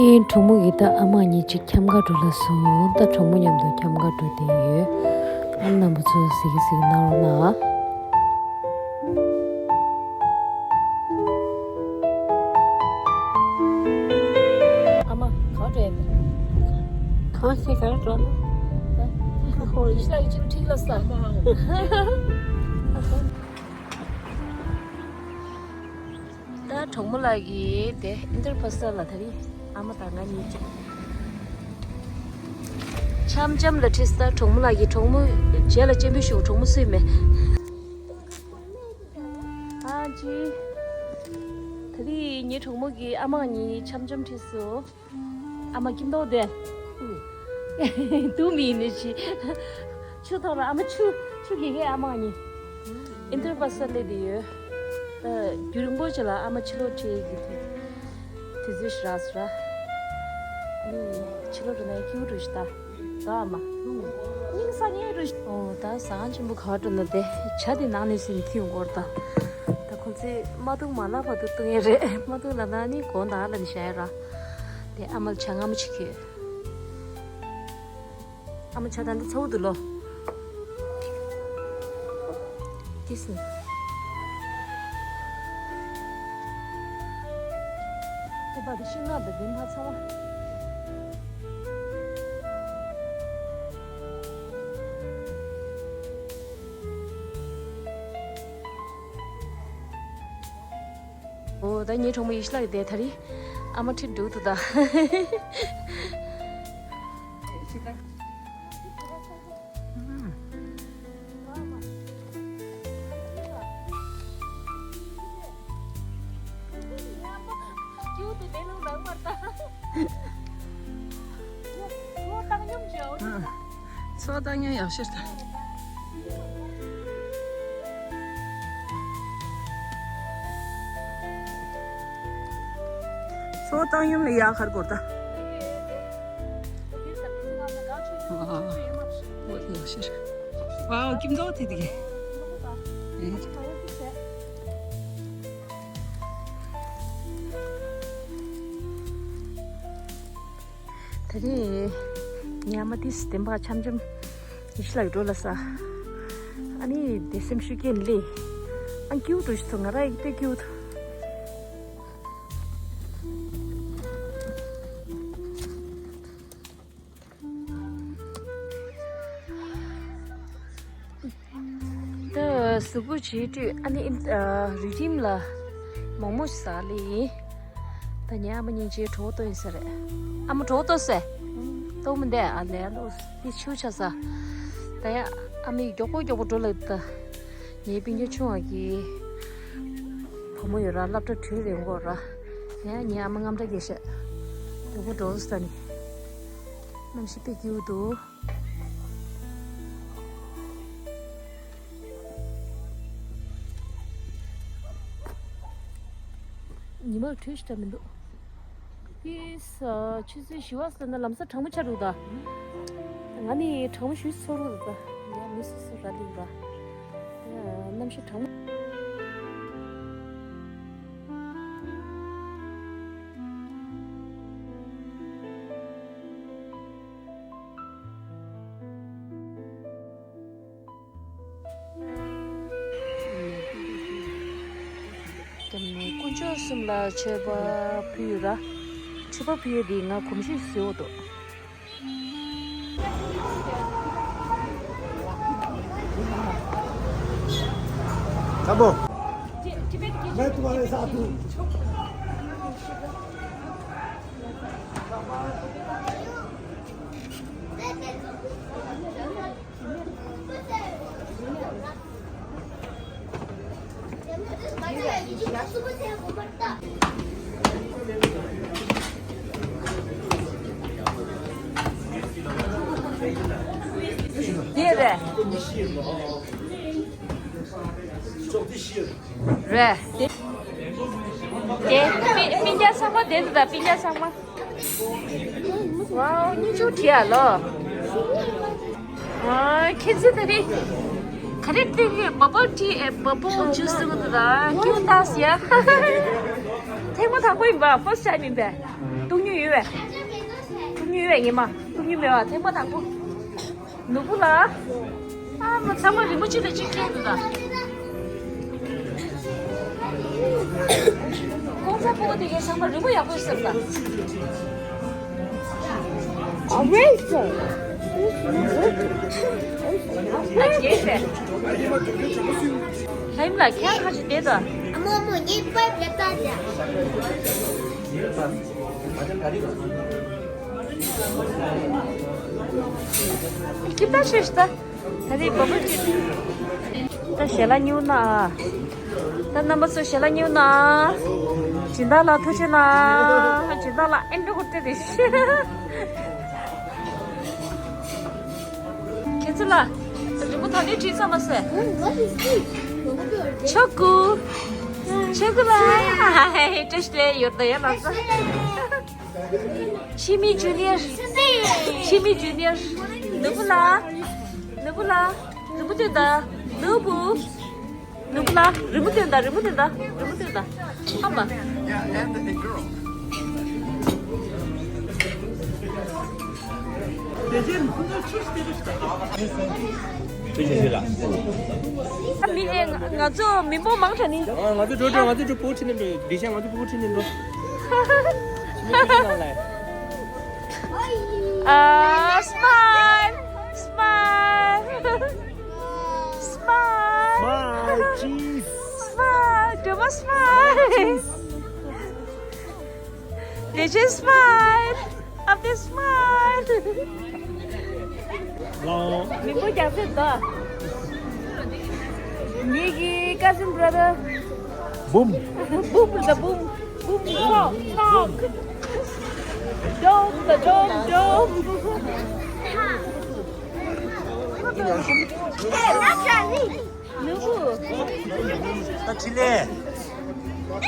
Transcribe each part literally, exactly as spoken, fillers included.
ཨེ། གྲོགས་མོ་གིས་ད་ཨ་མ་གཉིས་གཅིག་འཁྱམ་ག་འགྲོ་ལབ་སོང་། ད་གྲོགས་མོ་མཉམ་དུ་འཁྱམ་ག་འགྲོ་བསྡད་ཡོད། ཨ་རྣམ་པ་ཚོ་གཟིགས་གཟིགས་གནང་རོགས་གནང་། ཨ་མ་ག་པར་འགྲོ་ཡིན། གང་ཞིག་ག་རེ་འགྲོ་ན། ཁ་ཧོ་ཡིན། ཤི་ལ་ཡི་ཅིག་ཁྲིད་ལ་ས། ད་གྲོགས་མོ་ལགས་ཀྱིས་དེ་ཨིན་དར་བྷ་སར་ལ་ད་རིང་ཨ་མ་དང་ང་གཉིས་ཀྱིས་འཆམ་འཆམ་ལ་ཁྲིད་སོང་། ད་གྲོགས་མོ་ལགས་ཀྱིས་གྲོགས་མོ་རྗེས་ལ་སྤྱན་འབུལ་ཞུ། གྲོགས་མོ་སུ་ཡིན་མེད། ཨ་ཅི། ད་རིང་ངའི་གྲོགས་མོ་གིས་ཨ་མ་གཉིས་འཆམ་འཆམ་ཁྲིད་སོང་། ཨ་མ་ཁྱིམ་ཐོག་དེ། དུ་མི་ནི་ཆི། ཆུ་ཐོག་ལ་ཨ་མ་ཆུ་ཆུ་གི་གེ་ཨ་མ་གཉིས། ཨིན་དར་བྷ་སར་སླེབས་བསྡད་ཡོད། ད་རྒྱུན་རིང་པོ་ཅིག་ལ་ཨ་མ་ཕྱི་ལོགས་ཁྲིད་ཀྱི་དུས་དུས་ཚོད་ཞིག་རག་སོང་ར། ཨ་ནི་ཕྱི་ལོགས་འགྲོ་ན་སྐྱིད་པོ་འདུག་ཤག་ད། ད་ཨ་མ། སྙིང་ས་ཉེ་རུ། ཨོ་ད་ཟ་ཁང་ཆེན་པོ་ག་པར་འགྲོ་ན་དེ་ཇ་དེ་ནང་ནས་ཟིན་ཁྱིའུ་འགོར་ད། ད་ཁོ་ཚོས་མ་བཏུང་མ་ལབ་བར་དུ་བཏུང་ཡས་རེད། མ་བཏུང་ལབ་ན་ནི་དགོང་དག་ལ་ནི་བཞག་ཡས་ར། དེ་ཨ་མ་ལ་ཇ་མངར་མོ་ཅིག་ཁྱེར། ཨ་མ་ཇ་ད་འདི་ཚ་བོ་འདུག་ལོ། ཏིས་ནི། ཨེ་པ་དེ་ཤིང་ནགས་དང་དེ་མ་ཚ་བ། ཨོ་ད་ངའི་གྲོགས་མོ་ཡེ་ཤེས་ལགས་ཀྱི་དེ་ད་རིང་ཨ་མ་ཁྲིད་འགྲོ་འདུག་ད། ཚོགས་བཏང་སྙོམས་ཡག་ཤོས་དང་། ཚོགས་བཏང་སྙོམས་ལ་ཡག་ཁར་གོ་ད། ཨོ་ཡག་ཤོས། ཝའོ་ཀིམ་ཀའོ་དེ་དེ་གི། ད་རེས་ཉི་མ་དེ་བདེན་པ་འཆམ་འཆམ་ཡེ་ཤེས་ལགས་འགྲོ་ལ་ས། ཨ་ནི་དེ་སེམས་ཤུགས་སྐྱེན་ལེ། ཨ་སྐྱིད་པོ་འགྲོ་ཞིག་ཚོ། ང་རང་ཡིན་དེ་སྐྱིད་པོ་འདུག། ད་གཟུགས་པོ་བྱེད་དུས་ཨ་ནི་ཨ་རི་རིམ་ལ་མོག་མོག་ཟ་ལེ་ཡིན། ད་ཉི་མ་གཉིས་རྗེས་གྲོགས་ཏོ་ཡིན་ས་རེད། ཨ་མ་གྲོགས་ཏོ་ཟེ། ཏོ་མི་འདས་ཨ་ལས་ལོ་དེ་ཆུ་ཆ་ས། ད་ཡ་ཨ་མའི་མགྱོགས་པོ་མགྱོགས་པོ་འགྲོ་ལ་ད། ངའི་སྤུན་ཀྱག་ཆུང་བ་གི་བུ་མོ་ཡོད་ར། སློབ་གྲྭ་གྲོལ་རན་འགོར་ར། ཡ་ངའི་ཨ་མ་དངངས་སྐྲག་སྐྱེ་ཤག། མགྱོགས་པོ་འགྲོ་ས་ནི། གནམ་གཤིས་དཔེ་སྐྱིད་པོ་འདུག། ཉི་མ་དྲོས་ཤིག་འདྲ་མི་འདུག། ཕིས་ཆུ་ཚོད་བཞི་པ་ཟེར་ན་ལམ་སང་གྲང་མོ་ཆགས་འདུག་ད། ང་ནི་གྲང་མོ་ཞུ་ཚོར་འདུག་ད། ཡ་མི་སུ་སུ་ར་ལིང་ར། གནམ་གཤིས་གྲང་མོ། དཀོན་མཆོག་གསུམ་ལ་མཆོད་པ་ཕུལ་ཡོད་ར། མཆོད་པ་ཕུལ་ཡོད་དེ་ང་གོམས་གཤིས་བཟོས་འོ་དོ། ཁ་བོ། འདི་རེད། རེད། དེ། དེ། སྤུན་སྤུན་ཀྱག་ཚང་མ་དེ་འདུག་ད། སྤུན་ཀྱག་ཚང་མ། ཝའོ། སྙིང་ཆུང་བྲིས་ཨ་ལོ། ཨ་ཁྱེད་ཚོ་ད་རེས་ག་རེ་བསྟན་གི། བ་བོ་ཊི་ཨེ། བ་བོ་ཇུས་ཟེར་གི་འདུག་ད། ཁྱེད་ལྟ་ཟེར་ཡ། ཐེངས་མ་དང་པོ་ཡིན་པ། first time ཡིན་པས། གཏུག་མྱོང་ཡོད་པས། གཏུག་མྱོང་ཡོད་པས། ངས་མ་གཏུག་མྱོང་མེད་པ། ཐེངས་མ་དང་པོ། ནོར་བུ་ལ། ཨ་མ་ཚང་མ་རི་མོ་གཅིག་ལ་གཅིག་ཁྱེར་འདུག་ད། ཀོང་ཚ་ཕོ་བོ་དེ་གས་ཚང་མ་རི་མོ་ཡག་པོ་ཟེར་ད། Eraser. ཨ་རྒྱས་པས། ལྷ་ཡིམ་ལ་ཁྱེད་ཁ་ཅིག་བསྡད་ད། ཨ་མོ་མོ་ངའི་པར་རེ་ལྟ་ཅག་ཁྱི་ལྟ་ཤོད་ཤི་ད། ད་རེས་བ་བུ་ཅི། ད་ཞལ་ལག་ཉོ་ན། ད་རྣམ་པ་ཚོ་ཞལ་ལག་ཉོ་ན། སྦྱིན་བདག་ལགས་ཐུགས་རྗེ་གནང་། སྦྱིན་བདག་ལགས་ཨེ་འགྲོ་གོ་ཏེ་རེ་ཤི། ཁྱེད་ཚོ་ལ། རི་མོ་ད་ནས་བྲིས་ཚར་མ་ཟད། What is this? ཆོ་གུ། ཆོ་གུ་ལ། བཀྲ་ཤིས་བདེ་ལེགས། ཡོད་ད་ཡོད་ལ་ས། ཆི་མི་ཇུ་ནི་ཡར། ཆི་མི་ཇུ་ནི་ཡར། ནོར་བུ་ལགས། ནོར་བུ་ལགས། རི་མོ་སྟོན་དང་། ནོར་བུ། ནོར་བུ་ལགས། རི་མོ་སྟོན་དང་། རི་མོ་སྟོན་དང་། རི་མོ་སྟོན་དང་། ཨ་མ། ཨ་མི་ཨེ་ང་ང་ཚོ་མི་འབོར་མང་དྲགས་ནི། ང་ང་ཚོ་འགྲོ་འགྲོ། ང་ཚོ་འགྲོ་ཕྲུ་གུ་ཁྲིད་ནས་འགྲོ། འདི་ཤ་ང་ཚོ་ཕྲུ་གུ་ཁྲིད་ནས་འགྲོ། ཨ། smile smile smile. Smile, cheese. Smile, do a smile. Did you smile? Of the smile. Long. མི་མོ་རྒྱག་ཚད་དོ། ངེད་ཀྱི་cousin brother. Boom. Boom the boom. Boom talk talk. Dome the dome dome. Hey, that's not me. ནུ་བུ། ད་ཁྲི་ལེ།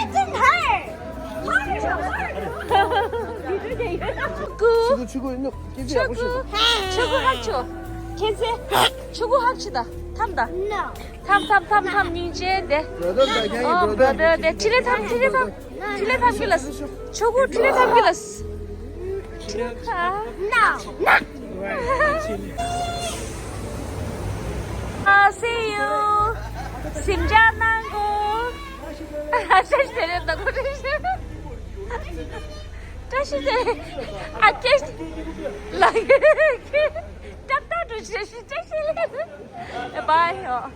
It's in her. Harder, harder. ཆུ་གུ། ཆུ་གུ་ཡིན་ནོ། ཆུ་གུ། ཆུ་གུ་ཧག་ཆོ། ཁྱེད་ཚེ། ཆུ་གུ་ཧག་ཆི་ད། ཐམ་ད། No. ཐམ་ཐམ་ཐམ་ཐམ་སྙིང་རྗེ་དེ། Brother ད་ཁྱེད་ཀྱི། Oh brother དེ། ཁྲི་ལེ་ཐམ། ཁྲི་ལེ་ཐམ། ཁྲི་ལེ་ཐམ་གི་ལ། ཆུ་གུ་ཁྲི་ལེ་ཐམ་གི་ལ། No. No. Ah, see you. སེམས་ཅན་ནང་གོ། བཀྲ་ཤིས་བདེ་ལེགས། ད་གོ་བཀྲ་ཤིས། བཀྲ་ཤིས་བདེ་ལེགས། ཨ་ཀེ་ལ་ཀེ་ཏག་ཏག་འགྲོ་བཀྲ་ཤིས། བཀྲ་ཤིས་བདེ་ལེགས། Bye.